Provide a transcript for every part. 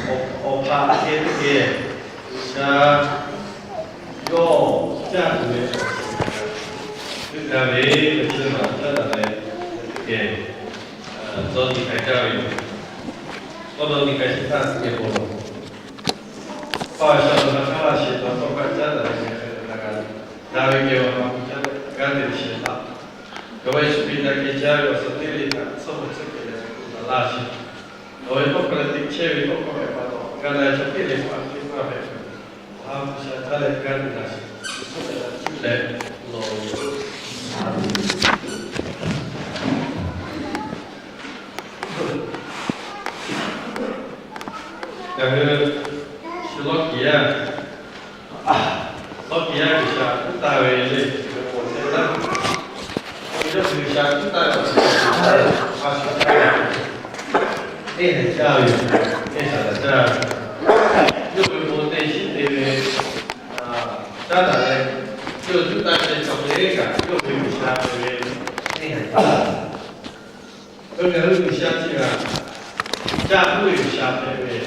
Awˬ hpaꞈ teˇ geh teˇ geh G'uiˬsha yawˇ caˇ tuˬ ve awˬ suhˍ heuˆ gaˇ ve, ve chi ma caˉ daꞈ leh, teˇ geh dawˇ nyi k'ai gaˇ ve yoˬ. K'awꞈ dawˇ nyi k'ai shehˍ hpaˇ teˇ geh bon lawˬ. Paw sha lo na hk'aˇ laˇ shehˍ hpaˇ tawˇ hkawˇ caˉ daꞈ leh, na g'a daꞈ ve geh awˬ ha hpu caˉ leh g'aˇ te ve shehˍ hpaˇ, Jawˇmawˇ Yeˍsuˆ Hkriꞈ htaꞈ kehˬ jaˇ ve awˬ suhˍ teˇ ve htaꞈ suhˉ meuꞈ tcuhˉ kehˬ leh laˇ shehˍ. Nawˬ ve tawˇ hkawˇ leh teꞈ chehˇ ve tawˇ hkawˇ hpehꞈ pa taw, g'a na chaw teˇ leh hpaˇ teˇ hpaˇ hpehꞈ ve, awˬ ha hpu sha caˉ leh g'aˇ te laˇ shehˍ. Yeˍsuˆ Hkriꞈ htaꞈ cuˇ leh lawˬ ve yoˬ. Ngaˬ hui shu lawˇ kiˍ yaˇ, lawˇ kiˍ yaˇ G'uiˬsha tuˉ taˇ ve le, awˬ ceuˬ laˇ. Yawˇ hui G'uiˬsha tuˉ taˇ ve awˬ ceuˬ, a shu caˇ ve, teˇ haiˬ caˇ ve yoˬ. Teˇ haiˬ htaꞈ caˇ ve, yawˇ hui bon te shiˉ te ve, caˉ daꞈ leh, yawˇ hui tuˉ taˇ ve chaw teˇ g'aˇ kaꞈ yawˇ hui G'uiˬsha ve teˇ haiˬ caˇ ve. Ngaˬ hui G'uiˬsha chi htaꞈ caˇ puiˉ ve G'uiˬsha hpehꞈ ve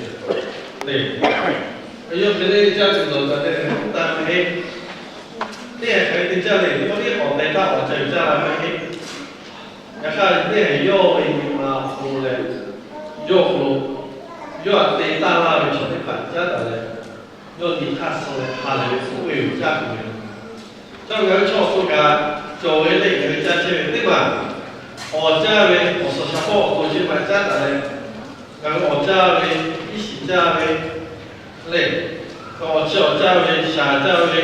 le. Yawˇ hk'e le caˇ tuˬ dawˬ taˍ leh tuˉ taˇ ve heˆ. Teˇ haiˬ hk'aˬ hk'e te caˇ le, k'oˆ tiˉ k'awꞈ teh taˇ k'awꞈ ca yuˬ caˇ la ve heˆ. Yaꞈ hk'aˇ, teˇ haiˬ yawˇ ve nyi ma awˬ hk'aw lo leh, yawˇ awˬ hk'aw lo, yawˇ htaꞈ te taˇ laˇ ve chaw teˇ hpaˍ caˉ daꞈ leh, yawˇ nyi hk'aˇ suh leh ha lehˬ ve k'oˆ ve yoˬ, caˇ tuˬ ve. Chaw ngaˬ hui chaw awˬ to kaꞈ cawˬ ve le, ngaˬ hui caˇ chehˇ ve teˇ maˬ, awˬ caˇ ve awˬ suhˍ shaˍ hpawˇ awˬ to chi ma caˉ taˍ leh, ngaˬ hui awˬ caˇ ve, iˉ shiˍ caˇ ve le, awˬ chi awˬ caˇ ve, shaˍ caˇ ve,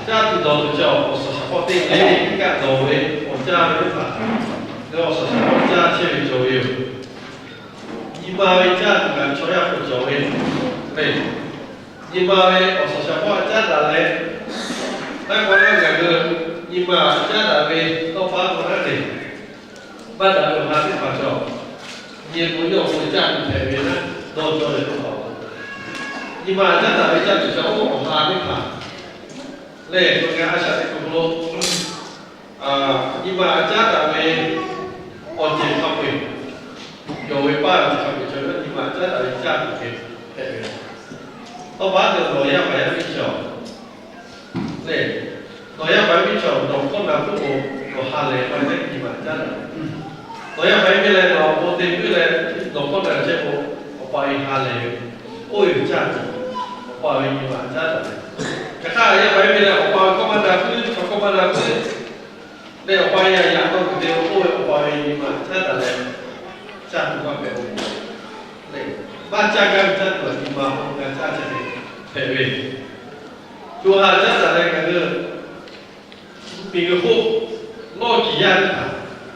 caˇ tuˬ dawˬ tuˬ chi awˬ suhˍ shaˍ hpawˇ teˇ g'aˇ kaꞈ dawˬ ve awˬ caˇ ve teˇ hpaˍ, ngaˬ hui awˬ suhˍ shaˍ hpawˇ caˇ chehˇ ve cawˬ ve yoˬ. Nyi ma ve caˇ tuˬ kaꞈ chaw yaˇ k'o cawˬ ve le. Nyi ma ve awˬ suhˍ shaˍ hpawˇ caˉ daꞈ leh, taˇ k'aw laˇ ngaˬ hui nyi ma caˉ daꞈ ve tawˇ pa k'aw laˇ le, maˇ daꞈ ve awˬ ha teˇ hpaˍ cawˬ. Nyi k'o yawˇ k'o caˇ tuˬ hpehꞈ ve naˉ, dawˇ cawˇ ve k'o, nyi ma caˉ daꞈ ve caˇ tuˬ cawˬ, oˇ awˬ ha teˇ hpaˍ lehˬ, ngaˬ a shaꞈ teꞈ kuiˬ hk'aw lo nyi ma caˉ daꞈ ve awˬ ceuˬ hk'a peu-eˬ, yawˬ ve paˇ awˬ ceuˬ hk'a peu-eˬ cawˬ ve, nyi ma caˉ daꞈ ve caˇ tuˬ hpehꞈ ve. Tawˇ pa te nawˬ yaˇ paˍ yaˇ miˇ cawˬ le, nawˬ yaˇ paˍ yaˇ miˇ cawˬ, nawˬ hkawˇ na puiˉ k'o, nawˬ ha lehˬ k'ai leh nyi ma caˉ daꞈ. Nawˬ yaˇ paˍ yaˇ miˇ leh nawˬ awˬ bon te puiˉ leh, nawˬ hkawˇ na chehˇ k'o, awˬ pa ve ha lehˬ ve, oˇ ve caˇ tuˬ, awˬ pa ve nyi ma caˉ daꞈ ve. Yaꞈ hk'aˇ, yaˇ paˍ yaˇ miˇ leh awˬ pa ve hkawˇ maˇ na puiˉ, chaw hkawˇ maˇ na puiˉ leh, awˬ pa yaˇ yaꞈ tawˇ kuiˬ te-o, oˇ ve awˬ pa ve nyi ma caˉ daꞈ leh, caˇ tuˬ maˇ hpehꞈ-o. Maˇ caˇ gaˇ ve caˇ tuˬ a nyi ma hk'aw g'a caˇ chehˇ ve hpehꞈ ve. Co ha caˉ daꞈ leh ngaˬ hui miˬguiˬ hk'oˆ lawˇ kiˍ yaˇ teˇ hpaˍ,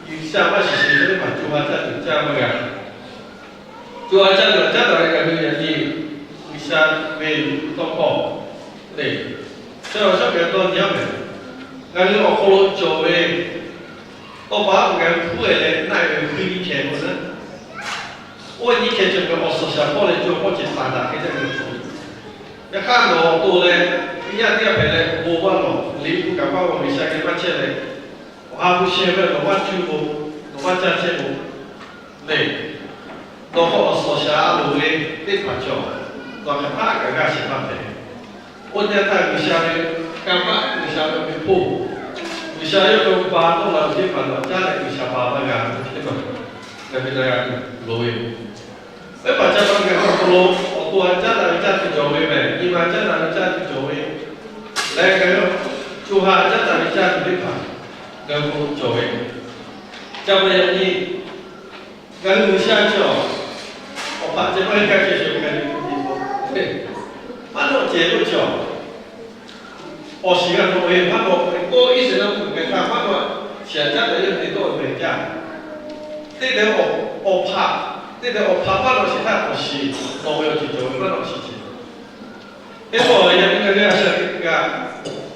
G'uiˬsha maˇ shiˍ sheˍ ve teˇ hpaˍ co ha caˇ tuˬ caˇ maˇ g'a. Co ha caˇ tuˬ caˉ daꞈ leh ngaˬ hui yaꞈ nyi G'uiˬsha ve tawˇ hkawˇ le, chaw yaˇ shawˉ kehˬ dawˇ nyi-a mehˍ. Ngaˬ hui awˬ hk'aw lo cawˬ ve tawˇ pa ngaˬ hui hpuˉ-e leh naˆ-e ve hkui nyiˇ hkeh k'o naˉ, oˇ ve nyiˇ hkeh cawˬ kaꞈ awˬ suhˍ shaˍ hpawˇ leh co hpawˇ ceh taˍ daꞈ hk'e jaˇ ve hk'e. Yaꞈ hk'aˇ, nawˬ awˬ to leh yaˇ teˇ g'aˇ hpehꞈ leh bon maˇ lawˬ, liꞈ hpu kaꞈ maˇ g'aw, G'uiˬsha geh maˇ chehˇ leh, awˬ ha hpu sheh ve nawˬ maˇ cuˇ k'o, nawˬ maˇ caˇ chehˇ k'o, le, nawˬ hk'aw awˬ suhˍ shaˍ a loˍ ve teˇ hpaˍ cawˬ, nawˬ hk'aˬ htaˇ kaꞈ g'a shehˍ hpaˇ hpehꞈ. Oˇ teˇ htaˇ G'uiˬsha ve kanˇ paˆ, G'uiˬsha ve awˬ meꞈ hponˇ, G'uiˬsha yawˇ ve ba tawˆ la ve teˇ hpaˍ nawˬ caˇ leh G'uiˬsha ba maˇ g'a ve teˇ hpaˍ, ngaˬ hui na g'a tuˬ loˍ ve yoˬ. Teˇ hpaˍ ca pa ngaˬ hk'aw lo awˬ to ha caˉ daꞈ ve caˇ tuˬ cawˬ ve mehˍ, nyi ma caˉ daꞈ ve caˇ tuˬ cawˬ ve, leh ngaˬ hui co ha caˉ daꞈ ve caˇ tuˬ teˇ hpaˍ ngaˬ hui hk'aw lo cawˬ ve. Ca pa yaꞈ nyi ngaˬ hui G'uiˬsha cawˬ, awˬ hpaꞈ ceh maˇ heˆ gaˇ ceh cawˬ ve ngaˬ hui nyi k'o, maˇ dawˆ ceh dawˆ cawˬ. Awˬ shiˍ g'a nawˬ ve maˇ dawˆ ve k'o, Iˉsaˍreˍlaˆ mvuhˇmiˬ hk'aˬ maˇ dawˆ, shiˍ caˉ daꞈ yawˇ hui te dawˆ ve mehˍ jaˇ. Teˇ deh awˬ hpaꞈ, teˇ deh awˬ hpaꞈ maˇ dawˆ sheˍ htaˇ, awˬ shiˍ nawˬ ve awˬ ceuˬ cawˬ ve maˇ dawˆ shiˍ ceh. Teˇ pawˆ yaꞈ nyi ngaˬ hui a shaꞈ teꞈ kuiˬ kaꞈ,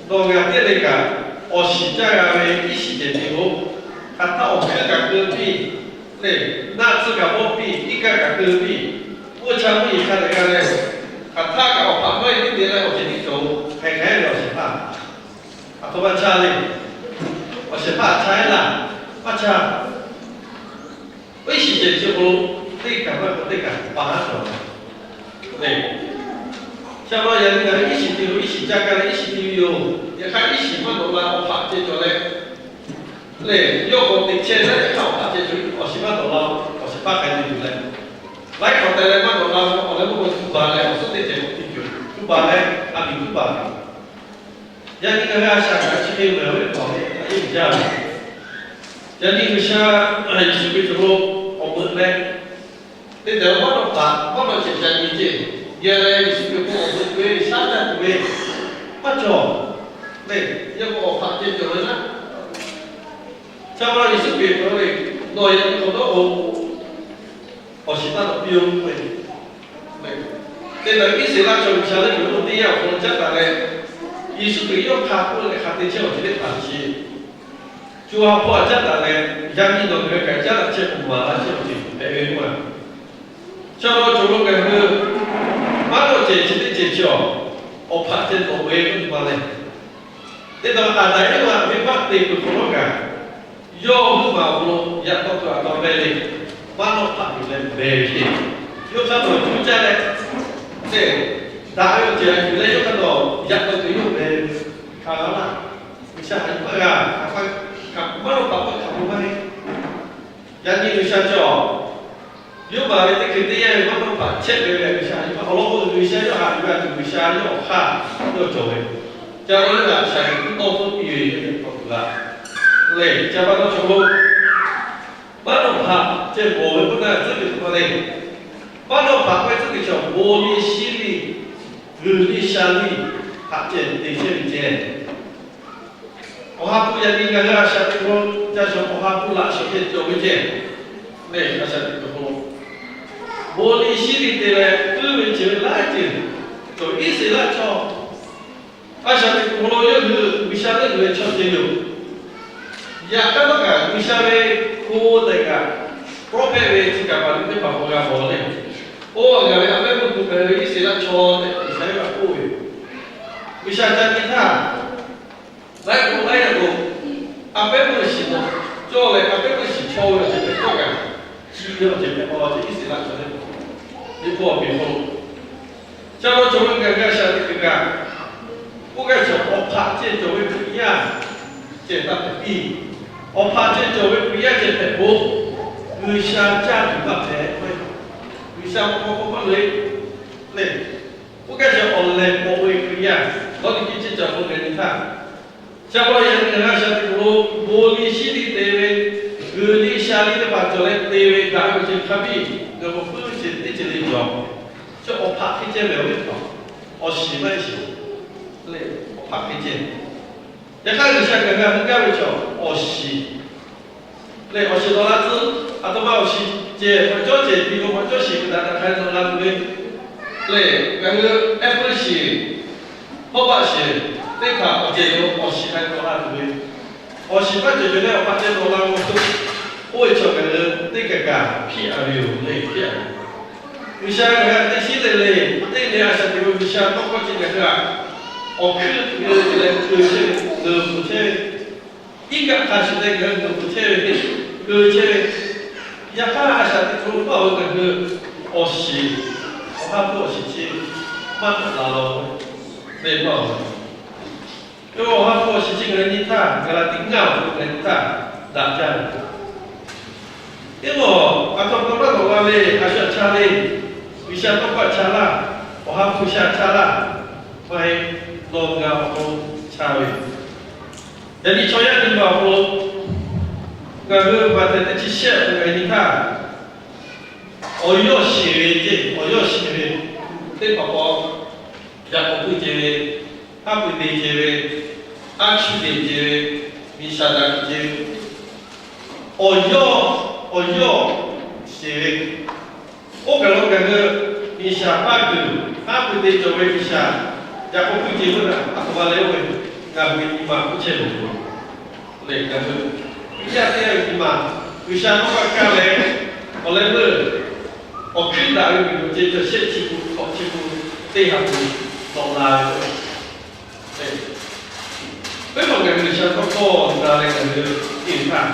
nawˬ ngaˬ teˇ le kaꞈ, awˬ shiˍ caˇ g'a ve iˉ shiˍ ceh te k'o, hk'aˬ htaˇ awˬ hkuiˉ kaꞈ keu piˇ, le, naˆ tsuhˇ kaꞈ bawˆ piˇ, iˉ kaˆ kaꞈ keu piˇ, g'uˇ cha mvuhˇ yeˬ hk'a dehꞈ g'a leh, hk'aˬ htaˇ kaꞈ awˬ hpaꞈ maˇ heˆ teˇ te leh awˬ ceuˬ tiˉ cawˬ, hk'aˬ hk'e ve awˬ shiˍ hpaˇ, aˬ htoꞈ ma caˇ le. Awˬ shiˍ hpaˇ caˇ-e laˇ, maˇ caˇ. Iˉ shiˍ ceh chi k'o, teˇ kaꞈ maˇ k'o teˇ kaꞈ pa haˉ cawˬ. Lehˬ, sha ma yaꞈ nyi ngaˬ hui iˉ shiˍ te lo iˉ shiˍ caˇ kaˇ leh iˉ shiˍ te ve yoˬ. Yaꞈ hk'aˇ iˉ shiˍ maˇ dawꞈ la awˬ hpaꞈ ceh cawˬ leh, lehˬ, yawˇ k'awꞈ teꞈ chehˇ laˇ yaꞈ hk'aˇ awˬ hpaꞈ ceh cawˬ ve awˬ shiˍ maˇ dawꞈ la, awˬ shiˍ paˇ k'ai te tuˬ leh, laiˉ hk'awꞈ te leh maˇ dawꞈ la ve awˬ leh maˇ k'o tuˬ baˬ leh awˬ suhˉ teˇ cehˬ k'awꞈ te tuˬ, tuˬ baˬ leh a miˍ tuˉ baˬ ve. Yaꞈ nyi ngaˬ hui a shaꞈ kaꞈ chi hk'e mehˬ ve hk'awꞈ ve a yeˇ uiˍ jaˇ ve. Yaꞈ nyi G'uiˬsha Yeˍsuˆ Hkriꞈ cawˬ lo awˬ meuꞈ leh, teˇ tehꞈ maˇ dawˇ hpaꞈ maˇ dawˇ cehˬ ca nyi ceˇ. Geh leh Yeˍsuˆ Hkriꞈ k'o awˬ meuꞈ tuˬ ve shaˉ caˇ tuˬ ve maˇ cawˬ. Lehˬ, yawˇ k'o awˬ hpaꞈ ceh cawˬ ve laˇ. Ca ma Yeˍsuˆ Hkriꞈ k'oˆ ve, Nawˬ yaꞈ nyi hk'awꞈ dawˇ k'o, awˬ shiˍ taˇ dawꞈ piˇ-oˆ k'oˆ ve. Te leh Iˉsaˍreˍlaˆ chaw G'uiˬsha leuˆ yuˬ lo teˇ yanˇ awˬ hk'aw lo caˉ taˍ leh, Yeˍsuˆ Hkriꞈ yawˇ hk'a k'oˆ leh hk'a te chehˇ awˬ ceuˬ teˇ hpaˍ chi, co ha hpawˇ htaꞈ caˉ taˍ leh, yaꞈ nyi nawˬ ngaˬ hui kaꞈ caˉ taˍ chehˇ k'o maˍ laˇ chehˇ awˬ ceuˬ hpehꞈ ve maˇ. Chaw law cawˬ lo ngaˬ hui maˇ dawˇ cehˬ chi teˇ cehˬ chi awˬ, awˬ hpaꞈ ceh dawꞈ ve k'oˆ ve maˇ leh, teˇ tawn Aˍdanˍ Eˇvaꞈ venˇbaˆ te peuˬ hk'awꞈ nawˉ kaꞈ, yawˇ huiˉ maˬ awˬ hk'aw lo yaꞈ taw tuˬ aꞈ taw meh le, maˇ dawˇ hpaꞈ tuˬ leh meh ve ceˇ. Yawˇ hk'a dawˬ cuˇ caˇ leh, lehˬ, daꞈ ve awˬ ceuˬ aꞈ yuˬ leh yawˇ hk'a dawˬ yaꞈ taw tuˬ yawˇ meh ve hk'a g'a laˇ. G'uiˬsha haꞈ yuˬ maˇ g'a, hk'aˬ hk'aˇ kaꞈ maˇ dawˇ hpaꞈ k'oˆ hk'aˬ lo maˇ heˆ. Yaꞈ nyi G'uiˬsha cawˬ, yawˇ baˬ ve teˇ hkui teˇ yanˇ ve maˇ dawˇ hpaꞈ chehˇ ve leh G'uiˬsha haꞈ yuˬ maˇ awˬ lawn k'o, G'uiˬsha yawˇ haꞈ yuˬ ve a tuˬ G'uiˬsha yawˇ awˬ hk'aˇ yawˇ cawˬ ve. Ca ma yawˇ haꞈ shaˍ tiꞈ kuiˬ tawˇ hpfuhˆ piˇ ve yawˇ ve hk'aw tuˬ la. Lehˬ, ca ma dawˇ cawˬ lo maˇ dawˇ hpaꞈ ceh mawˬ ve k'oˆ na tcuhˉ kuiˬ hk'aw le. Maˇ dawˇ hpaꞈ k'oˆ ve tcuhˉ kuiˬ cawˬ, bon liˇ shiˉ liˇ, g'uiˬ liˇ sha liˇ htaꞈ ceh te chehˇ ve ceh. Awˬ ha hpu yaꞈ nyi ngaˬ hui a shaꞈ teꞈ hk'aw lo ca shawˍ, awˬ ha hpu laꞈ shawˍ ceh cawˬ ve ceh. Lehˬ, a shaꞈ teꞈ hk'aw lo bon liˇ shiˉ liˇ te leh puiˉ ve ceuˬ laiˉ ceuˬ cawˬ Iˉsaˍreˍlaˆ chaw. A shaꞈ teꞈ hk'aw lo yawˇ hui G'uiˬsha leuˆ yuˬ ve chaw ceuˬ yoˬ. Yaꞈ hk'aˇ htawˇ kaꞈ G'uiˬsha ve hko tehꞈ kaꞈ, prophet ve chi kaꞈ paˍ liꞈ teˇ hpaˍ k'awꞈ g'a mawˬ le. Oˇ, ngaˬ ve a pehˉ meuˇ hpu hpehꞈ ve Iˉsaˍreˍlaˆ chaw tehꞈ G'uiˬsha ve htaꞈ k'oˆ ve. G'uiˬsha ca nyi htaˇ, laiˉ k'o laiˉ yaˇ k'o, a pehˉ meuˇ shiˍ nawˬ cawˇ leh a pehˉ meuˇ shiˍ chaw ve awˬ ceuˬ hpehꞈ cawˇ kaꞈ, chi ve awˬ ceuˬ hpehꞈ pa la ceh Iˉsaˍreˍlaˆ chaw teˇ hpaˍ, teˇ pawˆ awˬ peˍ hk'aw lo Ca law cawˬ ve ngaˬ hui a shaꞈ teꞈ kuiˬ kaꞈ, oˇ g'aˇ cawˬ awˬ hpaꞈ ceh cawˬ ve Hkriꞈ yaˇ ceh taˇ hpehꞈ piˇ. Awˬ hpaꞈ ceh cawˬ ve Hkriꞈ yaˇ ceh hpehꞈ k'o, G'uiˬsha caˇ tuˬ maˇ hpehꞈ k'oˆ ve, G'uiˬsha k'awꞈ k'oˆ k'oˆ maˇ loꞈ e le. Oˇ g'aˇ cawˬ awˬ lehˬ pawꞈ ve Hkriꞈ yaˇ, lawˇ teˇ kiˇ ciˇ ca k'o ngaˬ nyi htaˇ, Ca law yaꞈ nyi ngaˬ hui a shaꞈ teꞈ kuiˬ lo, bon liˇ shiˉ liˇ te ve, g'uiˬ liˇ sha liˇ teˇ hpaˍ cawˬ leh te ve daꞈ ve awˬ ceuˬ hk'a biˇ, ngaˬ k'awꞈ puiˉ ve ceuˬ teˇ ceuˬ le cawˬ. Chi awˬ hpaꞈ hk'e ceh mehˬ ve htaꞈ, awˬ shiˍ maˇ heˆ sheˍ le, awˬ hpaꞈ hk'e ceh. Yaꞈ hk'aˇ G'uiˬsha ngaˬ hui a hk'e gaˇ ve chaw awˬ shiˍ lehˬ, awˬ shiˍ dawˬ la tcuh, aˬ htoꞈ ma awˬ shiˍ ceh maꞈ cawˇ ceh ti k'o maꞈ cawˇ shiˍ ve daꞈ daꞈ hk'a dawˬ la tuˬ ve lehˬ, ngaˬ hui Apple shiˍ, hawˉ baˆ shiˍ teˇ hpaˍ awˬ ceh lo awˬ shiˍ hk'a dawˬ la tuˬ ve, awˬ shiˍ maˇ cawˬ cawˬ leh awˬ hpaꞈ ceh dawˬ la k'o, oˇ ve chaw ngaˬ hui teˇ kaˬ kaꞈ hpiˇ a ve yoˬ le, hpiˇ a ve. G'uiˬsha ngaˬ hui a teˇ shiˉ le le, teˇ nehˬ a shaꞈ teꞈ ve G'uiˬsha tawˇ hkawˇ ceh ngaˬ hui a awˬ hkuiˉ geu te leh keu chehˇ ve, geu pfuhˍ chehˇ ve, iˉ kaˆ hk'a shuˍ te ngaˬ hui geu pfuhˍ chehˇ ve, keu chehˇ ve, yaꞈ hk'aˇ a shaꞈ teꞈ hk'aw lo maˇ ve ngaˬ hui awˬ shiˍ, awˬ ha hpu awˬ shiˍ chi maˇ k'awꞈ la la ve, ve maˇ ve. Yawˇ awˬ ha hpu awˬ shiˍ chi ngaˬ hui nyi htaˇ, ngaˬ la tiˉ ngaˇ awˬ hk'aw lo ngaˬ hui nyi htaˇ daꞈ jaˇ ve. Teˇ lawˬ aˬ htoꞈ ma maˇ k'awꞈ la ve, a shu aꞈ cha le, G'uiˬsha tawˇ hkawˇ aꞈ cha laˇ, awˬ ha hpu sha aꞈ cha laˇ, maˇ heˆ, nawˬ ngaˬ awˬ hk'aw lo cha ve. Yaꞈ nyi chaw yaˇ nyi ma awˬ hk'aw lo ngaˬ hui Maꞈhtehˍ teˇ chi shehˆ awˬ hk'aw lo ngaˬ hui nyi htaˇ, awˬ yawˇ shiˍ ve ceˇ, awˬ yawˇ shiˍ ve teˇ hpaˍ hpaˍ, yaꞈ k'awꞈ puiˉ ceh ve, haˉ pui te ceh ve, aˉ chuˇ te ceh ve, miˬ shaˍ daꞈ ceh ve, awˬ yawˇ, awˬ yawˇ shiˍ ve. Oˇ kaˬ lo ngaˬ hui miˬ shaˍ paˇ kuiˬ haˉ pui te cawˬ ve miˬ shaˍ, yaꞈ k'awꞈ puiˉ ceh ve aˬ htoꞈ ma leh oˇ ve, ngaˬ hui ve nyi ma k'oˆ chehˇ ve lehˬ, ngaˬ hui Hkriꞈ yaˇ teˇ g'aˇ ve nyi ma G'uiˬsha tawˇ hkawˇ kaˇ leh, awˬ leh meuˇ awˬ hkuiˉ daꞈ ve miˬguiˬ ceh cawˬ shehˆ chi pun hkawꞈ chi pun teˇ ha pun tawˆ la ve. Peuˬ hk'awꞈ ngaˬ hui G'uiˬsha tawˇ hkawˇ na leh ngaˬ hui te ve htaˇ,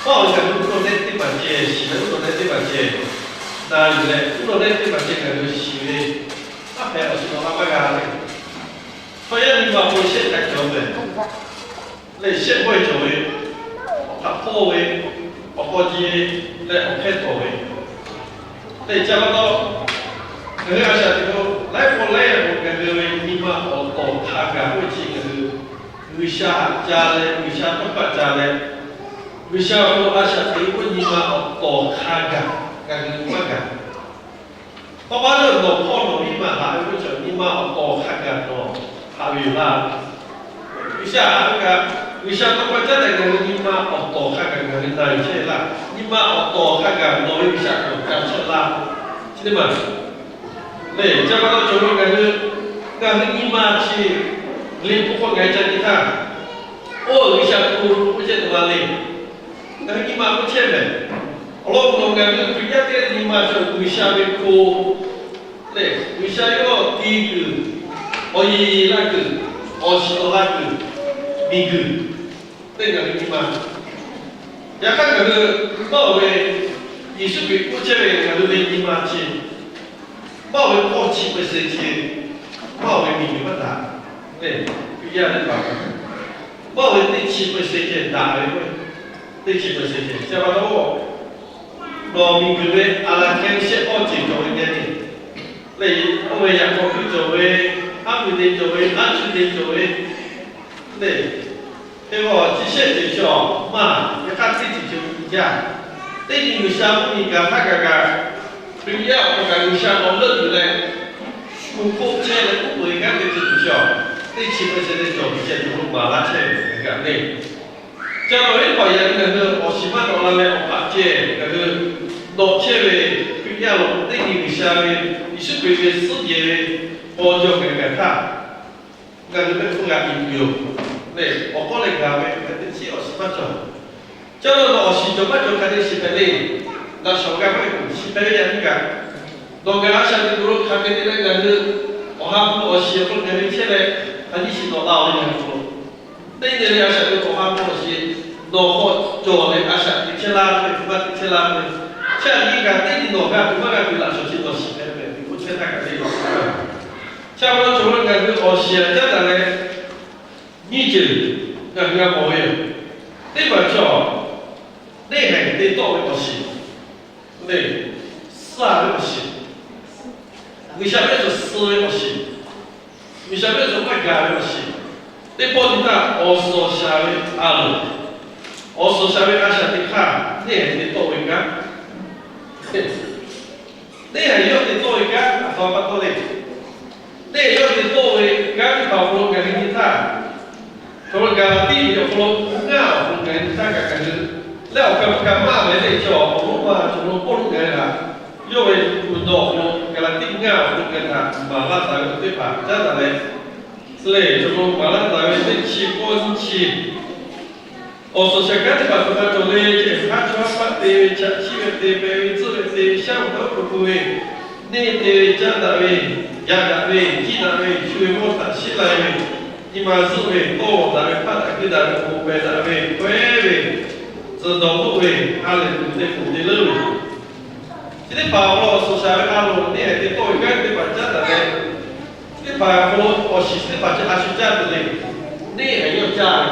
paˆ awˬ gaˬ ve mvuhˇ naw nehˆ teˇ hpaˍ ceh, shiˍ leh mvuhˇ naw nehˆ teˇ hpaˍ ceh, Na yuˬ leh, uˉ nawˬ leh teˇ hpaˍ ceh ngaˬ hui shiˍ ve, taˇ hpehꞈ awˬ shiˍ nawˬ la maˇ g'a le. Chaw yaˇ nyi ma awˬ hk'aw lo shehˆ hk'a cawˬ mehˍ. Lehˬ shehˆ bawehˇ cawˬ ve, awˬ hk'aw hpawˇ ve, awˬ hk'aw ji ve, leh awˬ hk'ehˇ tawˍ ve. Lehˬ ca pa taw, ngaˬ hui a shaꞈ teꞈ k'o laiˉ pawˆ laiˉ yaꞈ k'o ngaˬ hui ve nyi ma awˬ tawˍ hk'a gaˬ k'oˆ ve chi ngaˬ hui G'uiˬsha haꞈ ca leh G'uiˬsha tawˇ hkawˇ ca leh, G'uiˬsha awˬ hk'aw lo a shaꞈ teꞈ k'o nyi ma awˬ tawˍ hk'a gaˬ ngaˬ hui maˇ gaˬ. Tawˇ pa taw nawˬ hpawˇ nawˬ miˇ ma haꞈ ve k'oˆ chi nyi ma awˬ tawˍ hk'a gaˬ nawˬ haꞈ ve yoˬ laˇ. G'uiˬsha haꞈ ve kaꞈ, G'uiˬsha tawˇ hkawˇ caˉ daꞈ ngaˬ hui nyi ma awˬ tawˍ hk'a gaˬ ngaˬ hui na yuˬ chehˇ laˇ. Nyi ma awˬ tawˍ hk'a gaˬ nawˬ ve G'uiˬsha k'awꞈ ca chehˇ laˇ. Chi teˇ maˬ lehˬ, ca pa taw cawˬ ve ngaˬ hui, ngaˬ hui nyi ma chi liꞈ hpu hk'aw ngaˬ hui ca nyi htaˇ, oˇ G'uiˬsha hpu k'oˆ chehˇ tuˬ la le. Ngaˬ hui nyi ma k'oˆ chehˇ mehˍ. Awˬ lawn k'o, nawˬ ngaˬ hui Hkriꞈ yaˇ teˇ g'aˇ nyi ma chi G'uiˬsha ve hpu lehˬ, G'uiˬsha yawˇ ti kuiˬ, awˬ yeˬ la kuiˬ, awˬ shiˍ awˬ la kuiˬ, miˬguiˬ, teˇ ngaˬ hui nyi ma. Yaꞈ hk'aˇ ngaˬ hui maˇ oˬ ve, Yeˍsuˆ Hkriꞈ k'oˆ chehˇ ve ngaˬ hui ve nyi ma chi maˇ oˬ ve hpawˇ chi percent chi, maˇ oˬ ve miˬguiˬ maˇ daꞈ. Lehˬ, Hkriꞈ yaˇ teˇ hpaˍ, maˇ oˬ ve teˇ chi percent chi daꞈ ve k'o, teˇ chi percent chi ca pa taw, nawˬ miˬguiˬ ve a la hkehˇ shehˆ hk'awˇ ceuˬ cawˬ ve te le. Lehˬ, oˇ ve yaꞈ k'aw hkuiˇ cawˬ ve, aˉ pui te cawˬ ve, aˉ chuˇ te cawˬ ve, lehˬ, hk'e k'o chi shehˆ ceuˬ chi awˬ maˇ, yaꞈ hk'aˇ teˇ ceuˬ ceuˬ jaˇ. Teˇ nyi G'uiˬsha mvuhˇ miˬ gaˬ htaˇ gaˬ kaꞈ, Hkriꞈ yaˇ awˬ hk'aw kaꞈ G'uiˬsha awˬ leuˆ yuˬ leh, shu hk'oˆ chehˇ leh k'oˆ peuˬ e kanˉ te ceuˬ ceuˬ chi awˬ, teˇ chi percent te cawˬ ve ceh cawˬ lo maˍ laˇ chehˇ ve ngaˬ hui kaꞈ le. Ca nawˬ ve teˇ hpaˍ yaꞈ nyi ngaˬ hui awˬ shiˍ maˇ tawꞈ la leh awˬ hpaꞈ ceh ngaˬ hui nawꞈ chehˇ ve, Hkriꞈ yaˇ lo teˇ nyi G'uiˬsha ve, Yeˍsuˆ Hkriꞈ ve suhˉ jehˬ ve paw jaw ngaˬ hui gaˬ htaˇ, ngaˬ hui mehˆ hpfuhˇ g'a i tuˬ yoˬ. Lehˬ, awˬ hk'awˇ lehˬ gaˬ ve hk'e teˇ chiˉ awˬ shiˍ maˇ cawˬ. Ca nawˬ awˬ shiˍ cawˬ maˇ cawˬ hk'a te shiˍ hpehꞈ le. Daꞈ shawˍ g'a maˇ shiˍ hpehꞈ ve yaꞈ nyi kaꞈ, nawˬ ngaˬ a shaꞈ teꞈ kuiˬ lo hk'aˬ hk'e te leh ngaˬ hui awˬ ha hpu awˬ shiˍ awˬ hk'aw lo ngaˬ hui chehˇ leh, a nyi shiˍ nawˬ la oˬ ve ngaˬ hui hk'aw lo teˇ nyi leh a shaꞈ teꞈ kuiˬ awˬ ha hpu awˬ shiˍ nawˬ hk'aw cawˬ leh a shaꞈ teꞈ chehˇ laˇ ve, hpu maˇ teꞈ chehˇ laˇ ve, chi a nyi kaꞈ teˇ nyi nawˬ g'a tuˬ maˇ g'a tuˬ laꞈ shawˍ chi nawˬ shiˍ hpehꞈ ve, k'oˆ chehˇ htaˇ kaꞈ le. Ca pa taw cawˬ ve ngaˬ hui awˬ shiˍ a caˉ daꞈ leh, nyiˇ ceuˬ ngaˬ hui g'a mawˬ ve yoˬ. Teˇ maˬ cawˬ, neˇ haiˬ te tawˆ ve awˬ shiˍ, lehˬ, suh ve awˬ shiˍ, G'uiˬsha ve cawˬ suh ve awˬ shiˍ, G'uiˬsha ve cawˬ maˇ gaˬ ve awˬ shiˍ, teˇ pawˆ nyi htaˇ awˬ suhˍ awˬ shaˍ ve a loˍ, awˬ suhˍ awˬ shaˍ ve a shaꞈ teꞈ hk'aˇ neˇ haiˬ te tawˆ ve kanˉ, neˇ haiˬ yawˇ te tawˆ ve kanˉ a htoꞈ ma pa taw le. Neˇ haiˬ yawˇ te tawˆ ve kanˉ teˇ hpaˍ awˬ hk'aw lo ngaˬ hui nyi htaˇ, hk'aw lo Gaˍlaˍtiˆ ve awˬ hk'aw lo ngaˇ awˬ hk'aw lo ngaˬ hui nyi htaˇ kaꞈ ngaˬ hui leh awˬ hk'aw lo kaꞈ maˇ ve le cawˬ awˬ lonˉ ma cawˬ lo Pawˇluꞈ ngaˬ hui htaꞈ yawˇ ve hpu dawˇ awˬ hk'aw lo Gaˍlaˍtiˆ ngaˇ awˬ hk'aw lo ngaˬ hui htaꞈ maˍ laˇ taˍ ve teˇ hpaˍ caˉ taˍ leh, lehˬ cawˬ lo maˍ laˇ taˍ ve teˇ chi pawˆ nyiˇ chi awˬ suhˍ shaˍ kanˉ teˇ hpaˍ hk'aˬ ma cawˬ le ceh, haˉ chawˇ haˉ paˆ te ve, chaꞈ chiˆ ve te, pehˬ ve tcuhˆ ve te, shaˉ ve tawˇ hkui hkui ve, neˇ te ve, caˇ daꞈ ve, yaꞈ daꞈ ve, ciˇ daꞈ ve, shu ve mawˇ htaꞈ shiˉ lai ve, nyi ma zuhˆ ve, tawˇ daꞈ ve, hpaˆ daꞈ g'uiˇ daꞈ ve, awˬ bon pehˬ daꞈ ve, kawehˉ ve, tcuhˬ dawˬ k'oˆ ve, ha lehˬ tuˬ te k'oˍ te leuˉ ve, chi teˇ hpaˍ awˬ hk'aw lo awˬ suhˍ shaˍ ve a loˍ neˇ haiˬ te tawˆ ve kanˉ teˇ hpaˍ caˉ daꞈ leh, chi teˇ hpaˍ awˬ hk'aw lo awˬ shiˍ chi teˇ hpaˍ chi a shu caˇ tuˬ le. Neˇ haiˬ yawˇ caˇ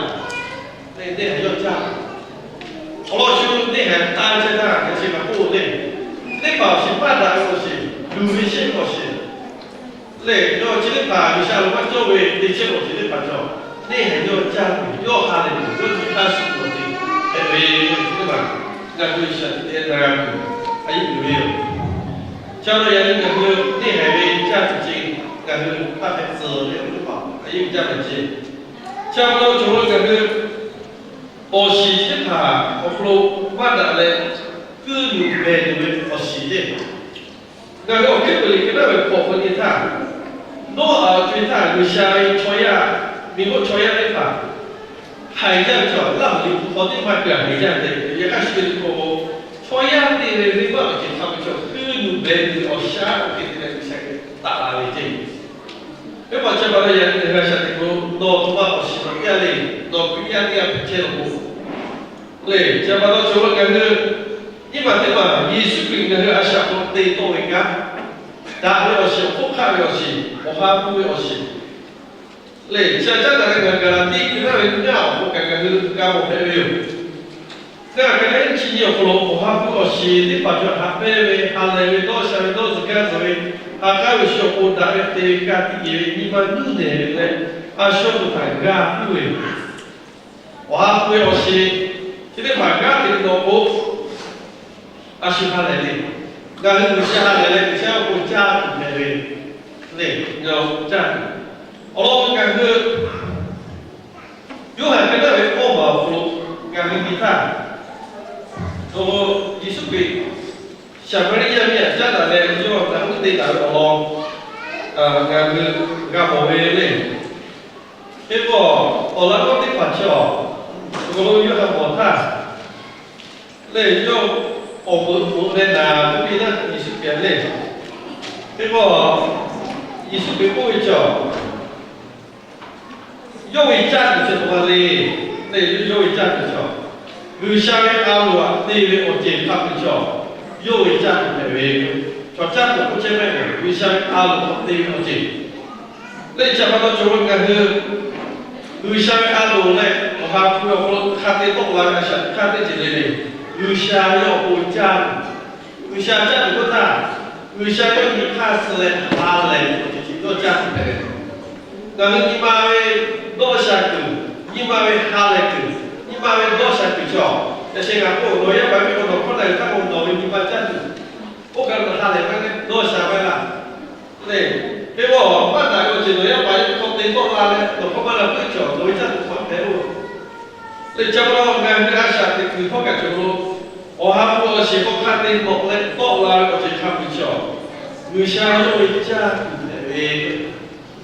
ve, neˇ haiˬ yawˇ caˇ ve, awˬ lawn shu neˇ haiˬ taˇ chehˇ htaˇ hk'a chi kaꞈ k'oˆ le. Teˇ hpaˍ awˬ shiˍ maˇ daꞈ ve awˬ shiˍ, luˬ ve shehˆ ve awˬ shiˍ lehˬ, yawˇ chi teˇ hpaˍ G'uiˬsha lo maˇ cawˇ ve te chehˇ awˬ shiˍ teˇ hpaˍ cawˬ, neˇ haiˬ yawˇ caˇ tuˬ, yawˇ ha lehˬ tuˬ, yawˇ nyi hk'aˇ suh tuˬ awˬ ceuˬ hpehꞈ ve, chi teˇ hpaˍ ngaˬ hui G'uiˬsha te na g'a tuˬ a yeˇ uiˍ ve yoˬ. Ca pa taw yaꞈ nyi ngaˬ hui neˇ haiˬ ve caˇ tuˬ ceh ngaˬ hui hk'a hpehꞈ tcuh ve teˇ hpaˍ a yeˇ uiˍ jaˇ ve ceh. Ca pa taw cawˬ ve ngaˬ hui awˬ shiˍ chi teˇ hpaˍ awˬ hk'aw lo maˇ daꞈ leh, kuiˇ nuˬ behˬ tuˬ ve awˬ shiˍ ceh. Ngaˬ hui awˬ hk'e peu eˬ hk'e naˉ ve hk'awꞈ hk'aw nyi htaˇ, Noˉaꞈ awˬ co-e htaˇ G'uiˬsha ve chaw yaˇ, miˬ g'uˇ chaw yaˇ teˇ hpaˍ haiˬ jaˇ ve chaw laˇ ve hk'aw teˇ maˇ kuiˬ haiˬ jaˇ ve, yaꞈ hk'aˇ shu ve hk'aw chaw yaˇ te ve venˇbaˆ awˬ ceuˬ hk'a ve chaw kuiˇ nuˬ behˬ tuˬ ve awˬ shaˉ awˬ hk'e te leh G'uiˬsha geh taˆ la ve ceh. Teˇ hpaˍ chi pa taw yaꞈ nyi ngaˬ hui a shaꞈ teꞈ k'o, nawˬ to ma awˬ shiˍ nawˬ yaˇ le, nawˬ Hkriꞈ yaˇ teˇ g'aˇ hpehꞈ chehˇ law k'o, lehˬ chi pa taw cawˬ ve ngaˬ hui Nyiˇ maˬ teˇ maˬ Yeˍsuˆ Hkriꞈ ngaˬ hui a shaꞈ k'aw te tawˆ ve kanˉ, daꞈ ve awˬ shiˍ, hk'oˆ hk'aˆ ve awˬ shiˍ, awˬ ha hpu ve awˬ shiˍ lehˬ, chi a caˉ daꞈ leh ngaˬ hui gaˬ la tiˇ keu laˇ ve teˇ g'aˇ awˬ hk'aw kaꞈ ngaˬ hui g'a mawˬ hpehꞈ ve yoˬ. Ngaˬ hui hk'aˬ hk'e le chi nyi awˬ hk'aw lo awˬ ha hpu awˬ shiˍ teˇ hpaˍ cawˬ haꞈ pehnˇ ve, ha lehˬ ve, dawˇ sha ve, dawˇ tcuh gaˇ tcuh ve, ha k'aˉ ve shu awˬ pon daꞈ ve te ve ka tiꞈ yeˬ ve nyi ma nuˇ nehˬ ve leh, a shu awˬ htaꞈ g'a puiˉ ve yoˬ. Awˬ ha hpu ve awˬ shiˍ chi teˇ hpaˍ g'aˇ hteꞈ ve awˬ pon, a shu ha lehˬ le. Ngaˬ hui G'uiˬsha ha lehˬ leh G'uiˬsha awˬ pon caˇ tuˬ hpehꞈ ve le. Ngaˬ hui caˇ tuˬ, awˬ lawn ngaˬ hui Yoˇhanˬ hk'e daꞈ ve awˇ maˬ awˬ hk'aw lo ngaˬ hui nyi htaˇ, Yeˍsuˆ Hkriꞈ Saˍmaˍriˆ yaˇ miˇ htaꞈ caˉ daꞈ leh yawˇ htaꞈ uˉ te taˍ ve awˬ lawn ngaˬ hui g'a mawˬ ve le. Hk'e k'o, awˬ laꞈ g'awˇ teˇ hpaˍ chi awˬ hk'aw lo Yoˇhanˬ mawˬ htaˇ, lehˬ yawˇ awˬ meuꞈ meuꞈ leh naˍ piˇ piˇ laˇ Yeˍsuˆ Hkriꞈ le. Hk'e k'o, Yeˍsuˆ Hkriꞈ k'oˆ ve chi awˬ, yawˇ ve caˇ tuˬ chi hk'e le. Lehˬ yawˇ ve caˇ tuˬ chi awˬ, G'uiˬsha ve a loˍ htaꞈ te ve awˬ ceuˬ hk'a peu-eˬ chi awˬ, yawˇ ve caˇ tuˬ hpehꞈ ve. Chaw caˇ tuˬ k'oˆ chehˇ mehˆ ve G'uiˬsha ve a loˍ htaꞈ te ve awˬ ceuˬ. Lehˬ chi pa taw cawˬ ve ngaˬ hui G'uiˬsha ve a loˍ leh awˬ ha hpu awˬ hk'aw lo hk'a te tawˆ la ve a shaꞈ teꞈ hk'aˇ teˇ ceuˬ le le. G'uiˬsha ve awˬ pon caˇ tuˬ, G'uiˬsha caˇ tuˬ k'oˆ htaˇ, G'uiˬsha yawˇ nyi hk'aˇ suh leh ha lehˬ ve awˬ ceuˬ chi yawˇ caˇ tuˬ hpehꞈ ve. Ngaˬ hui nyi ma ve dawˇ sha kuiˬ, nyi ma ve ha lehˬ kuiˬ, nyi ma ve dawˇ sha kuiˬ chi awˬ, yaꞈ sheh g'a k'oˆ, nawˬ yaˇ paˍ ve k'o nawˬ hkawˇ na ve htaˇ k'o nawˬ ve nyi ma caˇ tuˬ, oˇ kaꞈ nawˬ ha lehˬ maˇ leh dawˇ sha maˇ laˇ. Lehˬ, hk'e k'o maˇ daꞈ ve awˬ ceuˬ nawˬ yaˇ paˍ yaˇ ve hk'aw te tawˆ la leh nawˬ hkawˇ maˇ na puiˉ cawˬ, nawˬ ve caˇ tuˬ maˇ hpehꞈ-oˬ. Lehˬ chi pa taw ngaˬ hui a shaꞈ teꞈ kuiˬ hkawˇ kaꞈ cawˬ lo, awˬ ha hpu awˬ shiˍ hk'aw hk'a te nawꞈ leh tawˆ la ve awˬ ceuˬ hk'a peu-eˬ chi awˬ, G'uiˬsha yawˇ ve caˇ tuˬ hpehꞈ ve.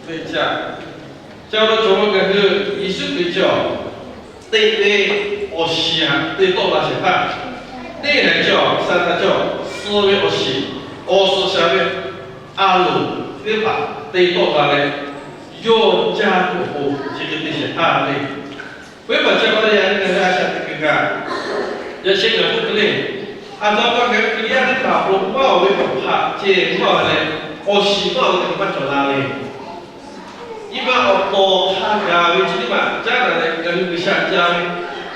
Lehˬ chi, chi pa taw cawˬ lo ngaˬ hui Yeˍsuˆ Hkriꞈ chi awˬ, teꞈ ve awˬ shiˍ htaꞈ te tawˆ la shehˍ hpaˇ, teˇ haiˬ chi awˬ Saˍtanˍ chi awˬ suh ve awˬ shiˍ, awˬ suhˍ shaˍ ve a loˍ teˇ hpaˍ te tawˆ la leh, yawˇ caˇ tuˬ awˬ pon chi hk'e te shehˍ hpaˇ le. Oˇ ve hpaˍ chi pa taw yaꞈ nyi ngaˬ hui a shaꞈ teꞈ kuiˬ kaꞈ, yaꞈ sheh ngaˬ hui k'oˆ hk'e le, a htoꞈ ma ngaˬ hui Hkriꞈ yaˇ teˇ hpaˍ awˬ pon maˇ oˬ ve awˬ hpaꞈ ceh maˇ oˬ leh, awˬ shiˍ maˇ oˬ ve hk'e maˇ cawˬ la le. Nyi ma awˬ tawˍ hk'a gaˬ ve chi teˇ maˬ caˉ daꞈ leh ngaˬ hui G'uiˬsha ca ve,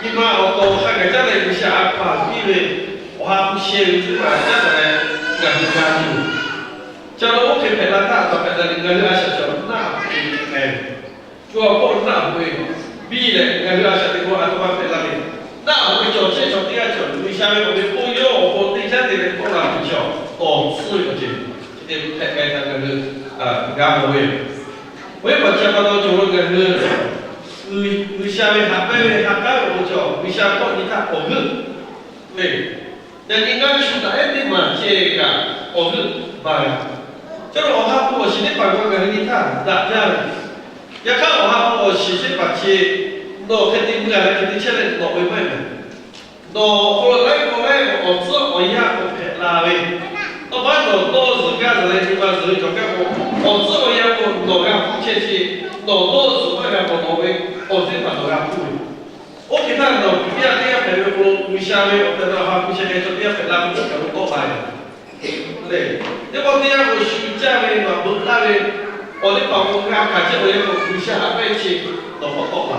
nyi ma awˬ tawˍ hk'a gaˬ caˉ leh G'uiˬsha a hpaˍ piˇ ve, awˬ ha hpu sheh ve chi teˇ maˬ caˉ daꞈ leh ngaˬ hui ca tuˬ, ca lo oˇ hk'e hpehꞈ la htaˇ a htoꞈ ma hpehꞈ la le, ngaˬ hui a shaꞈ cawˬ naˆ hpu ve hpehꞈ ve. Chaw a k'oˆ naˆ hpu ve biˇ leh ngaˬ hui a shaꞈ teꞈ k'o a htoꞈ ma hpehꞈ la le. Naˆ hpu ve cawˬ chehˇ chaw teˇ g'aˇ cawˬ G'uiˬsha ve awˬ ve k'oˆ yawˇ awˬ hk'aw teˇ caˉ te leh k'oˆ la tuˬ chi awˬ tawˍ tsuhˇ ve awˬ ceuˬ chi te hpehꞈ k'ai htaꞈ ngaˬ hui g'a mawˬ ve. Oˇ ve hpaˍ chi pa taw cawˬ lo ngaˬ hui G'uiˬsha ve haꞈ pehnˇ ve ha k'aˉ ve awˬ pon cawˬ G'uiˬsha hkawˇ nyi htaˇ awˬ g'euˆ le. Yaꞈ nyi ngaˇ shu daꞈ ehˉ teˇ maˬ ceh kaꞈ awˬ g'euˆ ba g'a. Chi awˬ ha hpu awˬ shiˍ teˇ hpaˍ k'o ngaˬ hui nyi htaˇ daꞈ jaˇ ve. Yaꞈ hk'aˇ awˬ ha hpu awˬ shiˍ teˇ hpaˍ chi nawˬ hk'e te mui a leh hk'e te chehˇ leh nawˬ ve maˇ heˆ mehˍ. Nawˬ awˬ hk'aw lo laiˉ hk'aw laiˉ awˬ tcuhˉ awˬ yanˇ k'awꞈ hpehꞈ la ve, tawˇ paˉ nawˬ dawˇ zuhˬ gaˇ zuhˬ leh nyi ma zuhˬ ve cawˬ gaˇ k'o, awˬ tcuhˉ awˬ yanˇ k'o nawˬ g'a hpuˇ chehˇ chi, nawˬ dawˇ zuhˬ maˇ g'a k'awꞈ nawˬ ve awˬ teˇ hpaˍ nawˬ g'a hpuˇ ve. Oˇ hk'e htaˇ nawˬ Hkriꞈ yaˇ teˇ g'aˇ hpehꞈ ve k'o, G'uiˬsha ve awˬ tehˬ awˬ ha hpu sheh k'ai chaw teˇ g'aˇ hpehꞈ la ve k'oˆ kaꞈ ve tawˆ la ve le. Teˇ pawˆ teˇ yanˇ k'o shu caˇ ve maꞈ beuꞈ taˍ ve awˬ teˇ hpaˍ k'o g'a hkanˍ chehˇ ve k'o, G'uiˬsha haꞈ pehnˇ chi nawˬ k'awꞈ tawˆ la.